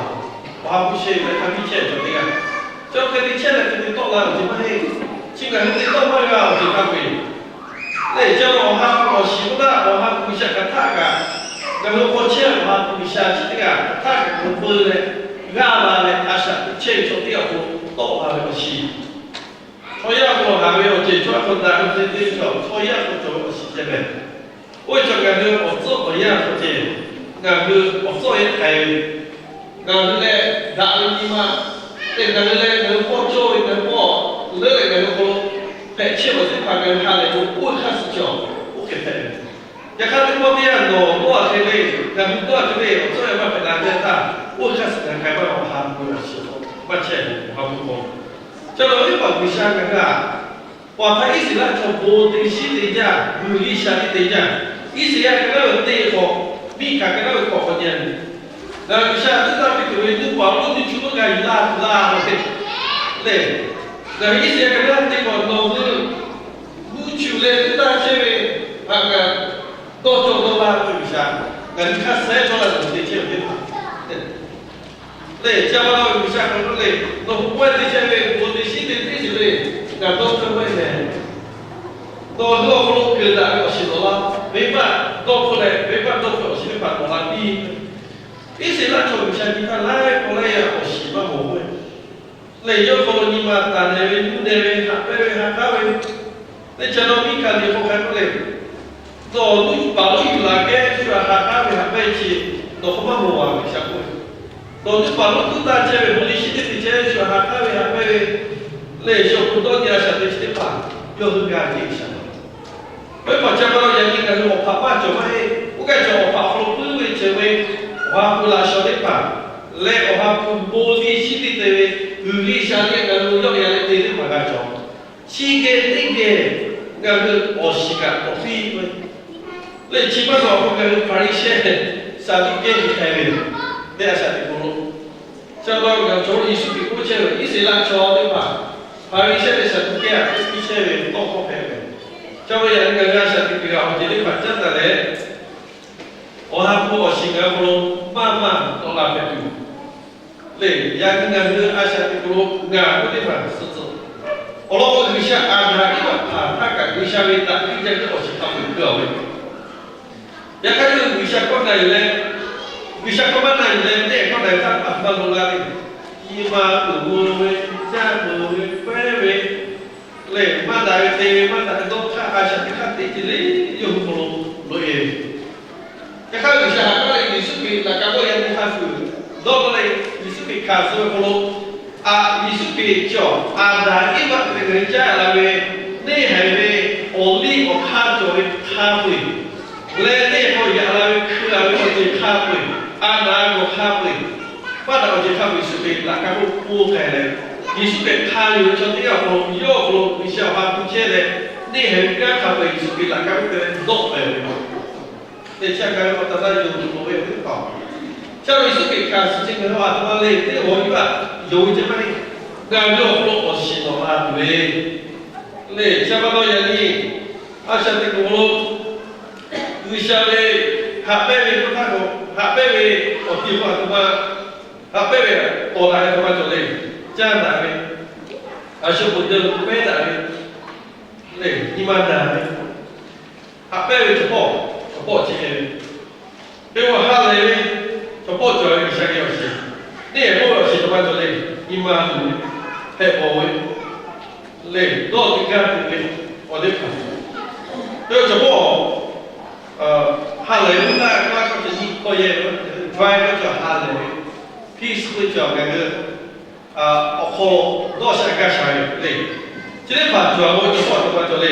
Awˬ ha hpu sheh leh hk'a biˇ chehˇ chaw teˇ g'aˇ, chaw hk'e te chehˇ leh hk'e te tawˆ la ve awˬ ceuˬ maˇ heˆ. Chi ngaˬ hui te tawˆ maˇ g'a awˬ ceuˬ hk'a peu-eˬ lehˬ, ca awˬ ha hpu awˬ shiˍ k'oˆ htaˇ awˬ ha hpu G'uiˬsha hk'aˬ htaˆ kaꞈ, ngaˬ hui hk'aw chehˇ awˬ ha hpu G'uiˬsha chi teˇ g'aˇ hk'aˬ htaˆ kaꞈ k'awꞈ peu leh g'aˇ la leh a shaꞈ teꞈ chehˇ ve chaw teˇ g'aˇ awˬ hk'aw lo tawˆ la ve awˬ shiˍ. Chaw yaˇ awˬ hk'aw lo haꞈ ve awˬ ceuˬ chaw yaˇ hk'aw lo daꞈ ve te te ve chaw, chaw yaˇ hk'aw cawˬ ve awˬ shiˍ ceh mehˍ. Oˇ ve chaw ngaˬ hui awˬ tcuhˉ awˬ yanˇ hk'aw ceh, ngaˬ hui awˬ tcuhˉ awˬ yanˇ k'ai ve, ngaˬ hui leh daꞈ ve nyi ma, te ngaˬ hui leh ngaˬ hui hpawˇ cawˇ ve ngaˬ hui hpawˇ leuˉ leh ngaˬ hui hk'aw lo hpehꞈ chehˇ ve awˬ teˇ hpaˍ ngaˬ hui ha lehˬ k'o, oˇ ve hk'aˇ suh cawˬ oˇ hk'e hpehꞈ ve. Yaꞈ hk'aˇ teˇ pawˆ teˇ yanˇ nawˬ dawˇ a hk'e le, ngaˬ hui dawˇ a hk'e le, awˬ tcuhˉ awˬ yanˇ maˇ hpehꞈ la ve teˇ htaˇ, oˇ ve hk'aˇ suh ngaˬ hui k'ai maˇ awˬ ha hpu ve awˬ shiˍ maˇ chehˇ ve awˬ ha hpu k'o, ca la ve teˇ hpaˍ G'uiˬsha ngaˬ hui a, paˍ htaˇ Iˉsaˍreˍlaˆ chaw bon te shiˉ te jaˇ, g'uiˬ liˇ sha liˇ te jaˇ. Iˉsaˍreˍlaˆ hk'e naˉ ve teˇ hk'awꞈ, miˇ hkanˍ hk'e naˉ ve hk'awꞈ k'awꞈ nyi a ve, ngaˬ G'uiˬsha teˇ taˇ piˇ tuˬ ve nuˇ paˍ lo nuˇ chu lo g'a yuˬ la tuˬ la ve le. Ngaˬ hui Iˉsaˍreˍlaˆ teˇ hpaˍ nawˬ hui g'uˇ chuˬ leh teˇ taˇ chehˇ ve, haꞈ kaꞈ dawˇ cawˇ dawˇ laˇ ve G'uiˬsha, ngaˬ hui hk'aˇ sehˉ cawˇ la tuˬ te chehˇ ve teˇ hpaˍ lehˬ, chi pa taw G'uiˬsha hk'aˬ hk'e le, nawˬ hui k'awehˇ te chehˇ ve bon teˇ shiˉ teˇ teˇ shiˍ le, ngaˬ dawˇ cawˇ maˇ heˆ lehˬ, nawˬ hui awˬ hk'aw lo keu daꞈ ve awˬ shiˍ nawˬ la, venˇbaˆ dawˇ hpfuhˆ leh venˇbaˆ dawˇ hpfuhˆ awˬ shiˍ teˇ hpaˍ nawˬ la piˇ. Iˉsaˍreˍlaˆ chaw G'uiˬsha nyi htaˇ laiˉ k'awꞈ laiˉ yaˇ awˬ shiˍ maˇ mawˬ k'oˆ ve lehˬ, yawˇ hk'aw lo nyi ma taˍ nehˬ ve, yuˇ nehˬ ve, haꞈ pehnˇ ve, ha k'aˉ ve, teˇ ca nawˇ miˇ hkanˍ liꞈ hk'aw hk'a k'oˆ le, nawˬ nuˇ paˍ lonˉ yuˬ laˬ kehˉ shu htaꞈ ha k'aˉ ve haꞈ pehnˇ chi, nawˬ hk'aw maˇ mawˬ a ve G'uiˬsha k'oˆ ve, nawˬ nuˇ paˍ lonˉ tuˉ taˇ chehˇ ve, bon teˇ shiˉ teˇ te chehˇ shu htaꞈ ha k'aˉ ve haꞈ pehnˇ ve lehˬ, shu awˬ hk'aw dawˇ nyi a shaꞈ teꞈ chi teˇ hpaˍ yawˇ hui g'a ceh G'uiˬsha ma. Venˇbaˆ chi pa taw yaꞈ nyi ngaˬ hui awˬ hpaꞈ maˇ cawˬ maˇ heˆ. Oˇ kaˇ cawˬ awˬ hpaꞈ awˬ hk'aw lo puiˉ ve ceuˬ ve, awˬ ha hpu laꞈ shawnˍ teˇ hpaˍ leh awˬ ha hpu bon teˇ shiˉ teˇ te ve, g'uiˬ G'uiˬsha leh ngaˬ hui yawˆ yan leh te teˇ hpaˍ g'a cawˬ. Chi geh teˇ geh ngaˬ hui awˬ shiˍ kaꞈ k'awꞈ piˇ ve lehˬ, chi maˇ g'a k'o ngaˬ hui Hpaˍriˍsehˇ, Saˍduˆkehˇ nyi k'ai ve tehꞈ a shaꞈ teꞈ k'oˆ lo, chi pa taw ngaˬ chaw Yeˍsuˆ Hkriꞈ k'oˆ chehˇ ve Iˉsaˍreˍlaˆ chaw teˇ hpaˍ Hpaˍriˍsehˇ leh Saˍduˆkehˇ htaꞈ k'oˆ piˇ chehˇ ve tawˇ hkawˇ hpehꞈ ve. Chi pa taw yaꞈ nyi ngaˬ hui a shaꞈ teꞈ kuiˬ g'a awˬ ceuˬ teˇ hpaˍ caˉ taˍ leh, awˬ ha hpu awˬ shiˍ ngaˬ hui hk'aw lo maˇ maˇ tawˆ la hpehꞈ tuˬ lehˬ, yaꞈ nyi ngaˬ hui a shaꞈ teꞈ k'oˆ lo ngaˬ k'oˆ teˇ hpaˍ suh tcuh. Awˬ lawn k'o, G'uiˬsha Aˍdanˍ Iˉvaꞈ htaꞈ htaˇ kaꞈ G'uiˬsha ve daꞈ hkiˇ jaˇ ve awˬ shiˍ hk'a peu-eˬ keu a ve. Yaꞈ hk'aˇ yawˇ hui G'uiˬsha hkawˇ na yuˬ leh, G'uiˬsha hkawˇ maˇ na yuˬ leh, neˇ hkawˇ na yuˬ htaˇ a htoꞈ ma loꞈ la le. Nyi ma uiˍ mvuh ve, caˇ meuˍ ve, pehˉ ve, lehˬ maˇ daꞈ ve te ve, maˇ daꞈ ve dawˇ hk'aˇ a shaꞈ teꞈ hk'aˇ teꞈ ce le, yawˇ hui hk'aw lo loꞈ e ve. Yaꞈ hk'aˇ G'uiˬsha haꞈ k'aˉ leh Yeˍsuˆ Hkriꞈ laꞈ ka k'awꞈ yaꞈ nyi hk'a shuˍ dawˇ law leh, Yeˍsuˆ Hkriꞈ hkanˍ suh ve hk'aw lo, a, Yeˍsuˆ Hkriꞈ chi awˬ Aˍdanˍ Iˉvaꞈ hk'e te ngaˬ hui caˉ la ve, neˇ haiˬ ve awˬ liˇ awˬ hk'aˇ cawˬ ve hk'a peu-eˬ, leh teˇ hk'awꞈ yaꞈ la ve hkui la ve awˬ ceuˬ hk'a peu-eˬ, a naˍ gawˬ hk'a peu-eˬ, maˇ daꞈ awˬ ceuˬ hk'a peu-eˬ Yeˍsuˆ Hkriꞈ laꞈ ka k'oˆ k'oˆ k'ai leh, Yeˍsuˆ Hkriꞈ hk'a yonˍ ve chaw teˇ g'aˇ awˬ hk'aw lo yawˇ awˬ hk'aw lo G'uiˬsha awˬ ha hpu chehˇ leh, neˇ haiˬ ve kanˉ hk'a peu-eˬ Yeˍsuˆ Hkriꞈ laꞈ ka k'oˆ hk'e leh dawˆ pehˍ ve Teˇ chi a ka ve awˬ taˍ taˇ yonˍ tuˬ loˍ ve teˇ hpaˍ, cha ve Yeˍsuˆ Hkriꞈ hkanˍ suh chi ngaˬ hui a htoꞈ ma le teˇ g'aw yuˇ a yonˍ ve ceh maˇ heˆ. Ngaˬ hui awˬ hk'aw lo awˬ shiˍ nawꞈ la tuˬ ve le. Chi pa taw yaꞈ nyi a shaꞈ teꞈ k'oˍ lo G'uiˬsha ve haꞈ pehnˇ ve k'oˆ htaˇ k'o, haꞈ pehnˇ ve awˬ ti k'o a htoꞈ ma, haꞈ pehnˇ ve awˬ daꞈ ve a htoꞈ ma cawˬ le. Caˇ daꞈ ve, a shu k'oˍ deh lo pehˉ daꞈ ve le, nyi ma daꞈ ve, haꞈ pehnˇ ve chaw hpawˇ, chaw hpawˇ chi hk'e ve, teˇ g'aˇ ha lehˬ ve, chaw hpawˇ cawˬ ve G'uiˬsha geh awˬ shiˍ, neˇ haiˬ hpawˇ ve awˬ shiˍ htoꞈ ma cawˬ le. Nyi ma luˬ ve, hpehꞈ bawˬ ve le, dawˇ tuˬ gaˇ tuˬ ve awˬ teˇ hpaˍ, teˇ g'aˇ chaw hpawˇ ha lehˬ ve, naˇ k'aˉ k'aw ceh nyi hkawˇ yehˇ ve, daweh k'aw cawˬ ha lehˬ ve, peace k'oˆ ve cawˬ ngaˬ hui awˬ hk'aw dawˇ sha gaˇ sha ve le. Chi teˇ hpaˍ cawˬ ve chaw hpawˇ a htoꞈ ma cawˬ le.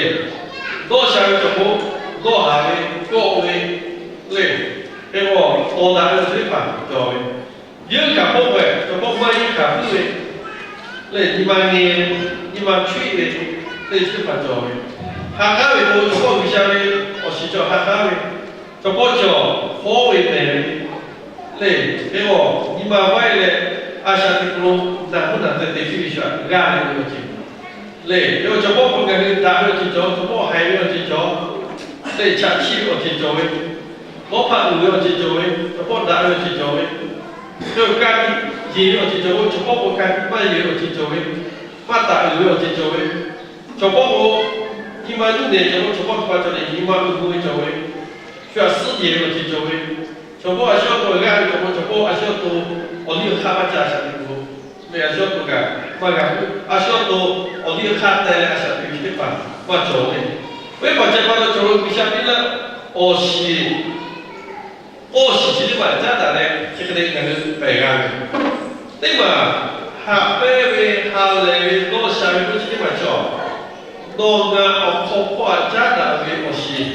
Dawˇ sha ve chaw hpawˇ, dawˇ haˍ ve, kawˆ ve le. Hk'e k'o, tawˍ daꞈ ve chi teˇ hpaˍ cawˬ ve, yeunˇ hkanˍ hpawˇ k'o, chaw hpawˇ maˇ yeunˇ hkanˍ puiˉ ve le, nyi ma nge, nyi ma chuˇ ve le, chi teˇ hpaˍ cawˬ ve. Ha k'aˉ ve k'o, chaw hpawˇ G'uiˬsha ve awˬ shiˍ cawˬ ha k'aˉ ve, chaw hpawˇ cawˬ hawˉ ve mehˍ ve le. Hk'e k'o, nyi ma vaiˇ leh a shaꞈ teꞈ k'oˍ lo naˬ mvuhˇ naˬ te te piˇ ve shu htaꞈ g'aˇ ve awˬ ceuˬ le. Hk'e k'o, chaw hpawˇ k'o ngaˬ hui daꞈ ve awˬ ceuˬ cawˬ, chaw hpawˇ haiˬ ve awˬ ceuˬ cawˬ le, chaꞈ chiˆ ve awˬ ceuˬ cawˬ ve, mawˇ hpaˆ uiˍ ve awˬ ceuˬ cawˬ ve, chaw hpawˇ daꞈ ve awˬ ceuˬ cawˬ ve, hk'e k'o ka tiꞈ yeˬ ve awˬ ceuˬ cawˬ ve, chaw hpawˇ k'o ka tiꞈ maˇ yeˬ ve awˬ ceuˬ cawˬ ve, maˇ taˍ uiˍ ve awˬ ceuˬ cawˬ ve, chaw hpawˇ k'o nyi ma nuˇ nehˬ cawˬ ve, chaw hpawˇ htoꞈ ma cawˬ le, nyi ma uiˍ mvuh ve cawˬ ve, shu htaꞈ suhˉ jehˬ ve awˬ ceuˬ cawˬ ve, chaw hpawˇ a shu yawˇ to g'aˇ ve cawˬ ve, chaw hpawˇ a shu yawˇ to awˬ liˇ awˬ hk'aˇ maˇ ca a shaꞈ teꞈ k'oˍ, meh a shu yawˇ to kaꞈ maˇ g'a puiˉ, a shu yawˇ to awˬ liˇ awˬ hk'aˇ teh leh a shaꞈ teꞈ ve chi teˇ hpaˍ maˇ cawˬ ve. Oˇ ve hpaˍ ca pa taw cawˬ lo G'uiˬsha piˇ laˇ awˬ shiˍ, awˬ shiˍ chi teˇ hpaˍ caˉ daꞈ leh chi hk'e te ngaˬ hui pehˬ g'a ve, teˇ maˬ haꞈ pehnˇ ve, ha lehˬ ve, dawˇ sha ve k'oˆ chi teˇ maˬ cawˬ. Nawˬ ngaˬ awˬ hk'aw hpawˇ htaꞈ caˉ daꞈ ve awˬ shiˍ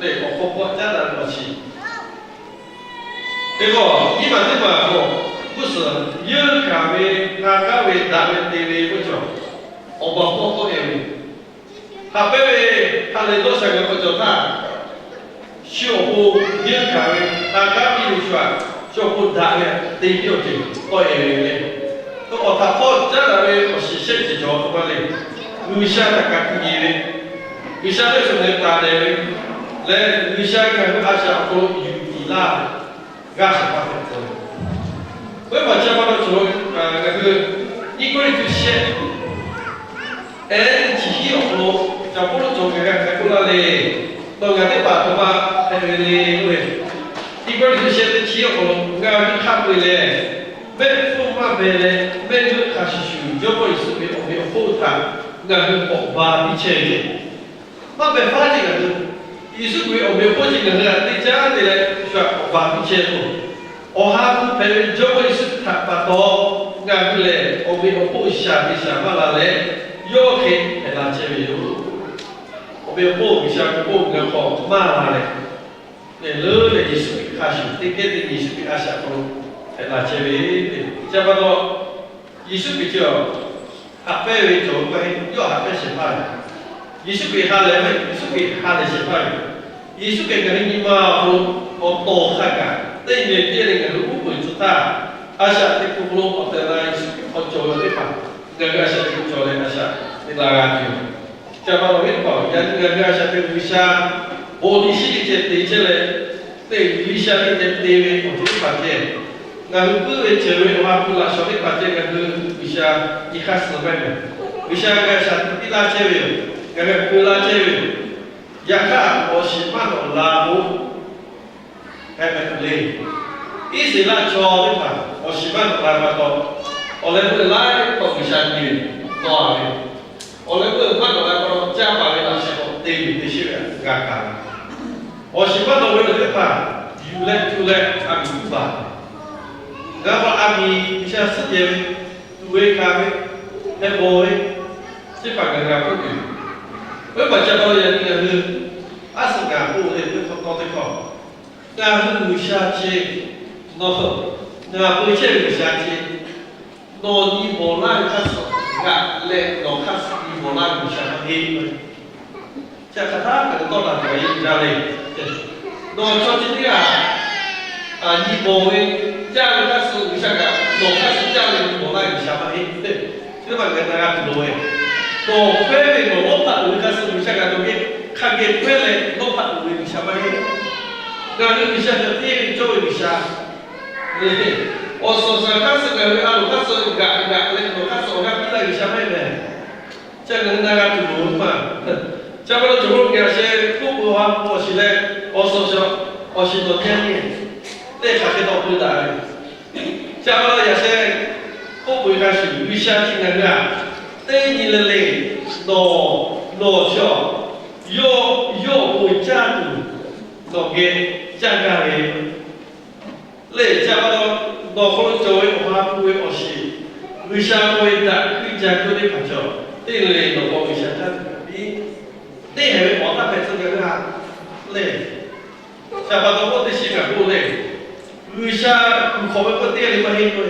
le, awˬ hk'aw hpawˇ htaꞈ caˉ daꞈ ve awˬ shiˍ. Hk'e k'o, nyiˇ maˬ teˇ maˬ k'o, g'uˇ suhˍ yeunˇ hkanˍ ve, ha k'aˉ ve, daꞈ ve te ve k'oˆ cawˬ. Awˬ baˬ hpawˇ k'oˆ e ve, haꞈ pehnˇ ve, ha lehˬ dawˇ sha ngaˬ k'awꞈ cawˬ htaˇ, shu awˬ pon yeunˇ hkanˍ ve, ha k'aˉ piˇ ve shu htaꞈ shu awˬ pon daꞈ ve te piˇ awˬ ceuˬ k'oˆ e ve le. Awˬ htaꞈ hpawˇ caˉ daꞈ ve awˬ shiˍ shehˆ ceuˬ cawˬ ve pa taw leh, G'uiˬsha htaꞈ kaꞈ kuˬ nyi ve, G'uiˬsha ve shuˍ nehˬ taˍ lehˬ ve lehˬ, G'uiˬsha ngaˬ hui a shaꞈ awˬ hk'aw lo yuˬ tiˍ laˇ ve g'aˇ shehˍ hpaˇ hpehꞈ tcuh ve. Oˇ ve maˬ chi pa taw cawˬ, ngaˬ hui Iˉ Kawˇrenˍhtuˆ shehˆ, ehˉ teˇ chi hiˉ awˬ hk'aw lo, caˍ Pawˇluꞈ cawˬ ngaˬ g'a hk'a k'oˆ laˇ le, nawˬ ngaˬ teˇ hpaˍ htaꞈ ma hpehꞈ ve le k'oˆ ve, Iˉ Kawˇrenˍhtuˆ shehˆ teˇ chi hiˉ awˬ hk'aw lo, ngaˬ hui hk'a peu-eˬ lehˬ, mehˆ hpfuhˇ maˇ beh leh mehˆ g'euˆ hk'a shuˍ shuˍ Jawˇmawˇ Yeˍsuˆ ve awˬ meꞈ awˬ hponˇ htaꞈ ngaˬ hui k'awꞈ ba piˇ chehˇ ve ceh, maˇ beh faˉ ce ngaˬ hui, Yeˍsuˆ Hkriꞈ ve awˬ meꞈ awˬ hponˇ ce ngaˬ hui htaꞈ teˇ caˉ te leh shu htaꞈ k'awꞈ ba piˇ chehˇ k'o, Awˬ ha hpu hpehꞈ ve Jawˇmawˇ Yeˍsuˆ htaꞈ pa taw, ngaˬ hui lehˬ awˬ meꞈ awˬ hponˇ shaˍ te shaˍ maˇ la leh, yawˇ hk'e hpehꞈ la chehˇ ve yoˬ. Awˬ meꞈ awˬ hponˇ G'uiˬsha ve k'oˆ ngaˬ hk'awꞈ maˇ la leh, leuˉ leh Yeˍsuˆ Hkriꞈ hk'a shuˍ teˇ geh teˇ Yeˍsuˆ Hkriꞈ a shaꞈ hk'aw lo hpehꞈ la chehˇ ve, chi pa taw Yeˍsuˆ Hkriꞈ ceh haꞈ pehnˇ ve cawˬ ve maˇ heˆ, yawˇ haꞈ pehnˇ shehˍ hpaˇ ve. Yeˍsuˆ Hkriꞈ ha lehˬ maˇ heˆ, Yeˍsuˆ Hkriꞈ ha lehˬ shehˍ hpaˇ ve. Yeˍsuˆ Hkriꞈ ngaˬ hui nyi ma awˬ hk'aw lo awˬ tawˍ hk'a gaˬ teˇ nyi teˇ le ngaˬ hui uˉ peunˍ tcuh htaˇ, a shaꞈ teꞈ hk'aw lo awˬ tehˬ la Yeˍsuˆ Hkriꞈ hk'aw cawˬ ve teˇ hpaˍ, ngaˬ hui a shaꞈ teꞈ hk'aw cawˬ leh a shaꞈ teꞈ la g'a tuˬ yoˬ. Chi pa taw ve teˇ hpaˍ yaꞈ nyi ngaˬ hui a shaꞈ teꞈ G'uiˬsha bon tiꞈ shiˉ teˇ ceh te chehˇ leh, teˇ G'uiˬsha teˇ ceh te ve awˬ ceuˬ teˇ hpaˍ ceh, ngaˬ hui puiˉ ve ceuˬ ve awˬ ha hpu laꞈ shawnˍ teˇ hpaˍ ceh ngaˬ hui G'uiˬsha nyi hk'aˇ suh maˇ heˆ. G'uiˬsha ngaˬ hui a shaꞈ teꞈ piˇ laˇ chehˇ ve yoˬ. Ngaˬ hui hkui laˇ chehˇ ve yoˬ. Yaꞈ hk'aˇ, awˬ shiˍ maˇ nawꞈ la k'o, hpehꞈ hpehꞈ tuˬ le. Iˉsaˍreˍlaˆ chaw teˇ hpaˍ awˬ shiˍ maˇ nawꞈ la pa taw, awˬ leh k'oˆ leh laiˉ pawˆ G'uiˬsha nyi ve, nawˬ a ve, awˬ leh k'oˆ leh maˇ nawꞈ la pa taw, caˇ paˍ ve laꞈ sheh k'awꞈ te yuˬ te sheˆ ve g'a kaꞈ, awˬ shiˍ maˇ nawꞈ ve teˇ hpaˍ yuˬ leh tu leh a miˍ tuˉ baˬ. Ngaˬ hui a miˍ G'uiˬsha suhˉ jehˬ ve, tuˬ ve kaꞈ ve, heh bawˬ ve, teˇ hpaˍ ngaˬ g'a k'oˆ tuˬ. Oˇ ve maˬ chi pa taw yaꞈ nyi ngaˬ hui aˉ suhˍ gaˬ k'oˆ ve teˇ hkawˇ tawˇ teˇ hkawˇ, ngaˬ hui G'uiˬsha ce, nawˬ ngaˬ peu chehˇ ve G'uiˬsha ce, nawˬ nyi bawˬ laˇ ve hk'aˇ suh g'aꞈ leh nawˬ hk'aˇ suh nyi bawˬ laˇ ve G'uiˬsha maˇ heˆ. Chi hk'aˬ htaˇ kaꞈ dawˇ laˬ tuˬ a yeˇ jaˇ le. Nawˬ chaw chi teˇ g'aˇ nyi bawˬ ve, caˇ ve hk'aˇ suh G'uiˬsha kaꞈ nawˬ hk'aˇ suh caˇ ve nyi bawˬ laˇ ve G'uiˬsha maˇ heˆ tehꞈ, chi teˇ maˬ ngaˬ na g'a tuˬ loˬ ve. Nawˬ hpehˇ ve nawˬ lawˇ hpaˆ uiˍ ve hk'aˇ suh G'uiˬsha kaꞈ nawˬ geh hk'a geh hpehˇ leh lawˇ hpaˆ uiˍ ve G'uiˬsha maˇ heˆ. Ngaˬ hui G'uiˬsha cawˬ teˇ ve cawˇ ve G'uiˬsha. Awˬ suhˍ awˬ shaˍ hk'aˇ suh ngaˬ hui a loˍ hk'aˇ suh g'aꞈ g'aꞈ leh nawˬ hk'aˇ suh awˬ g'aˇ piˇ laˇ G'uiˬsha maˇ heˆ meh. Chi ngaˬ hui na g'a tuˬ loˬ ve maˬ. Chi pa taw cawˬ lo ngaˬ sheh k'oˆ peuˬ ha k'o awˬ shiˍ leh, awˬ suhˍ awˬ shaˍ awˬ shiˍ nawˬ teˇ nyi teˇ hk'aˬ hk'e taw peu daꞈ ve. Chi pa taw yaꞈ sheh k'oˆ peuˬ hk'a shuˍ G'uiˬsha chi ngaˬ hui a teˇ nyi le le, nawˬ, nawˬ chi awˬ, yawˇ, yawˇ awˬ pon caˇ tuˬ nawˬ geh caˇ gaˇ ve lehˬ, chi pa taw nawˬ hk'aw lo cawˬ ve awˬ ha hpu ve awˬ shiˍ, G'uiˬsha k'oˆ ve daꞈ hkuiˇ ca hkuiˇ teˇ hpaˍ cawˬ teˇ le le nawˬ k'awꞈ G'uiˬsha caˇ tuˬ kaꞈ piˇ. Teˇ haiˬ ve awˬ taˇ hpehꞈ tcuh gaˬ ve ha lehˬ, chi pa taw k'oˆ teˇ shiˍ kaꞈ k'oˆ lehˬ, G'uiˬsha kuˬ hk'awꞈ ve k'oˆ teˇ g'aˇ le maˇ heˆ k'o,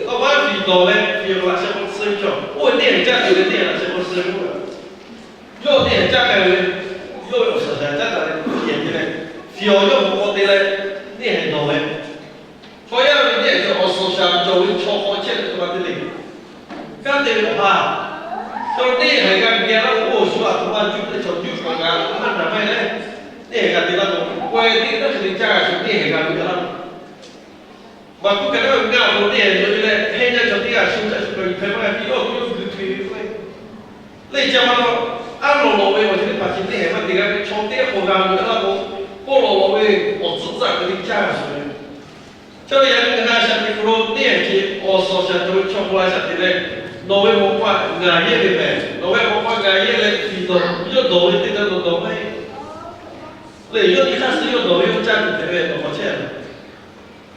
tawˇ maˇ fiˍ dawˬ leh fiˍ awˬ laꞈ sheh k'awꞈ suh ve chaw, oˇ ve teˇ haiˬ caˇ tuˬ leh teˇ haiˬ laꞈ sheh k'awꞈ suh ve k'o, yawˇ teˇ haiˬ caˇ k'ai ve, yawˇ ve awˬ suhˍ shaˍ caˉ taˍ leh teˇ haiˬ te leh, fiˍ awˬ yawˇ k'awꞈ k'awꞈ te leh, teˇ haiˬ dawˬ ve, chaw yaˇ ve teˇ haiˬ cawˬ awˬ suhˍ shaˍ cawˬ ve chaw hk'aw chehˇ ve teˇ ma te le. Kanˉ te ve awˬ ha, chaw teˇ haiˬ g'a geh laˇ k'o, oˇ awˬ shu a htoꞈ ma juˆ leh chaw juˆ k'awꞈ g'a maˇ na maˇ heˆ leh, teˇ haiˬ g'a te laˇ k'o, k'awehˇ teˇ g'aˇ hk'e te caˇ g'a shu teˇ haiˬ g'a ve g'a laˇ k'o, maˍ kuˉ kaꞈ naˉ ve ngaˇ awˬ hk'aw lo teˇ haiˬ loꞈ e leh, hehnˇ jaˇ chaw teˇ g'aˇ shu caˇ shu kaꞈ yuˬ hpehꞈ maˇ g'a piˇ, yawˇ hk'aw yawˇ hui htu e ve k'o, lehˬ chi pa taw, aˉ lawꞈ lawꞈ ve awˬ ceuˬ teˇ hpaˍ chi teˇ haiˬ maˇ te g'a ve chaw teˇ g'aˇ k'awꞈ g'a ve g'a laˇ k'o, k'oˆ lawꞈ lawꞈ ve awˬ tcuhˉ tcuhˉ kaꞈ te caˇ g'a shu ve. Chi ve yaꞈ nyi ngaˬ hui a shaꞈ teꞈ hk'aw lo teˇ haiˬ ce awˬ suhˍ awˬ shaˍ cawˬ ve chaw hk'aw lo a shaꞈ teꞈ leh, nawˬ ve mawꞈ k'aw ngaˬ yehˇ ve mehˬ, nawˬ ve mawꞈ k'aw ngaˬ yehˇ leh fiˍ dawˬ yawˇ dawˬ ve teˇ g'aˇ dawˬ dawˬ maˇ heˆ. Lehˬ yawˇ nyi hk'aˇ suh yawˇ dawˬ ve yawˇ caˇ tuˬ hpehꞈ ve nawˬ k'awꞈ chehˇ a.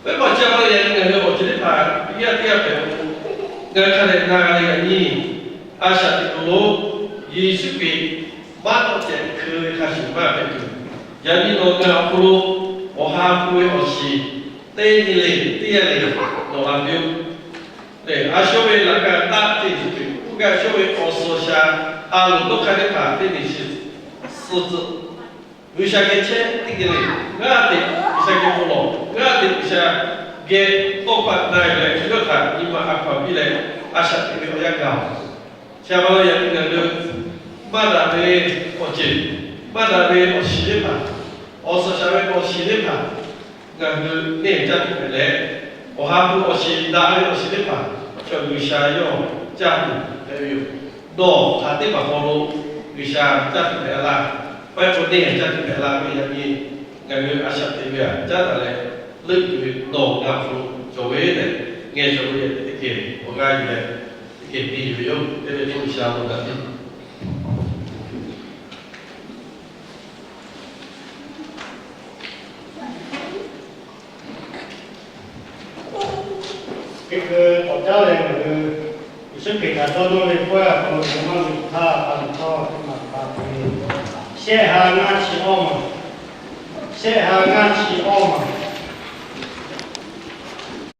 Venˇbaˆ chi pa taw yaꞈ nyi ngaˬ hui awˬ ceuˬ teˇ hpaˍ teˇ g'aˇ teˇ g'aˇ hpehꞈ k'o, ngaˬ hui hk'a dehꞈ na g'a leh yaꞈ nyi a shaꞈ teꞈ hk'aw lo Yeˍsuˆ Hkriꞈ maˇ tawˆ cehˬ hkui ve hk'a shuˍ maˇ hpehꞈ tuˬ, yaꞈ nyi nawˬ ngaˬ awˬ hk'aw lo awˬ ha hpu ve awˬ shiˍ teˇ nyi le teˇ yanˇ le nawˬ la piˇ-oˆ. Lehˬ a shu ve laꞈ ka taˆ teˇ ceuˬ k'oˆ gaˇ, a shu ve awˬ suhˍ awˬ shaˍ a loˍ dawˇ hk'aˇ teˇ hpaˍ teˇ nyi chi suh tcuh G'uiˬsha geh chehˇ teˇ geh le, g'aˇ teꞈ G'uiˬsha geh bon lawˬ, g'aˇ teꞈ G'uiˬsha Geh tawˇ hkawˇ na leh, chi yawˇ htaꞈ nyi ma a hkaw anˬ piˇ leh, a shaꞈ teꞈ ve awˬ yanˇ gaˬ-oˬ. Chi a pa taw yaꞈ nyi ngaˬ hui maˇ daꞈ ve awˬ ceuˬ, maˇ daꞈ ve awˬ shiˍ teˇ hpaˍ, awˬ suhˍ shaˍ ve awˬ shiˍ teˇ hpaˍ, ngaˬ hui neˇ caˇ tuˬ hpehꞈ leh, awˬ ha hpu awˬ shiˍ daꞈ ve awˬ shiˍ teˇ hpaˍ chaw G'uiˬsha yawˇ caˇ tuˬ hpehꞈ ve yoˬ. Nawˬ hk'aˬ teˇ hpaˍ hk'aw lo G'uiˬsha caˇ tuˬ hpehꞈ laˇ, paiˇ k'o neˇ caˇ tuˬ hpehꞈ laˇ ve yaꞈ nyi ngaˬ hui a shaꞈ teꞈ ve aꞈ caˉ taˍ leh, leuˆ yuˬ ve nawˬ ngaˬ hk'aw lo cawˬ ve tehꞈ, ngeh cawˬ ve teˇ hkeh awˬ g'aˇ yuˬ leh, teˇ hkeh piˇ yuˬ ve yoˬ. Teˇ ve k'o G'uiˬsha awˬ bon daꞈ piˇ. Teˇ hkui k'awꞈ caˉ leh ngaˬ hui Yeˍsuˆ Hkriꞈ htaꞈ dawˇ nawˇ ve pawehˇ awˬ hk'aw lo maˇ ve htaˇ, pa luˬ htawˇ teˇ maˬ pa te ve, shehˆ ha ngaˇ chi awˇ maˬ, shehˆ ha ngaˇ chi awˇ maˬ.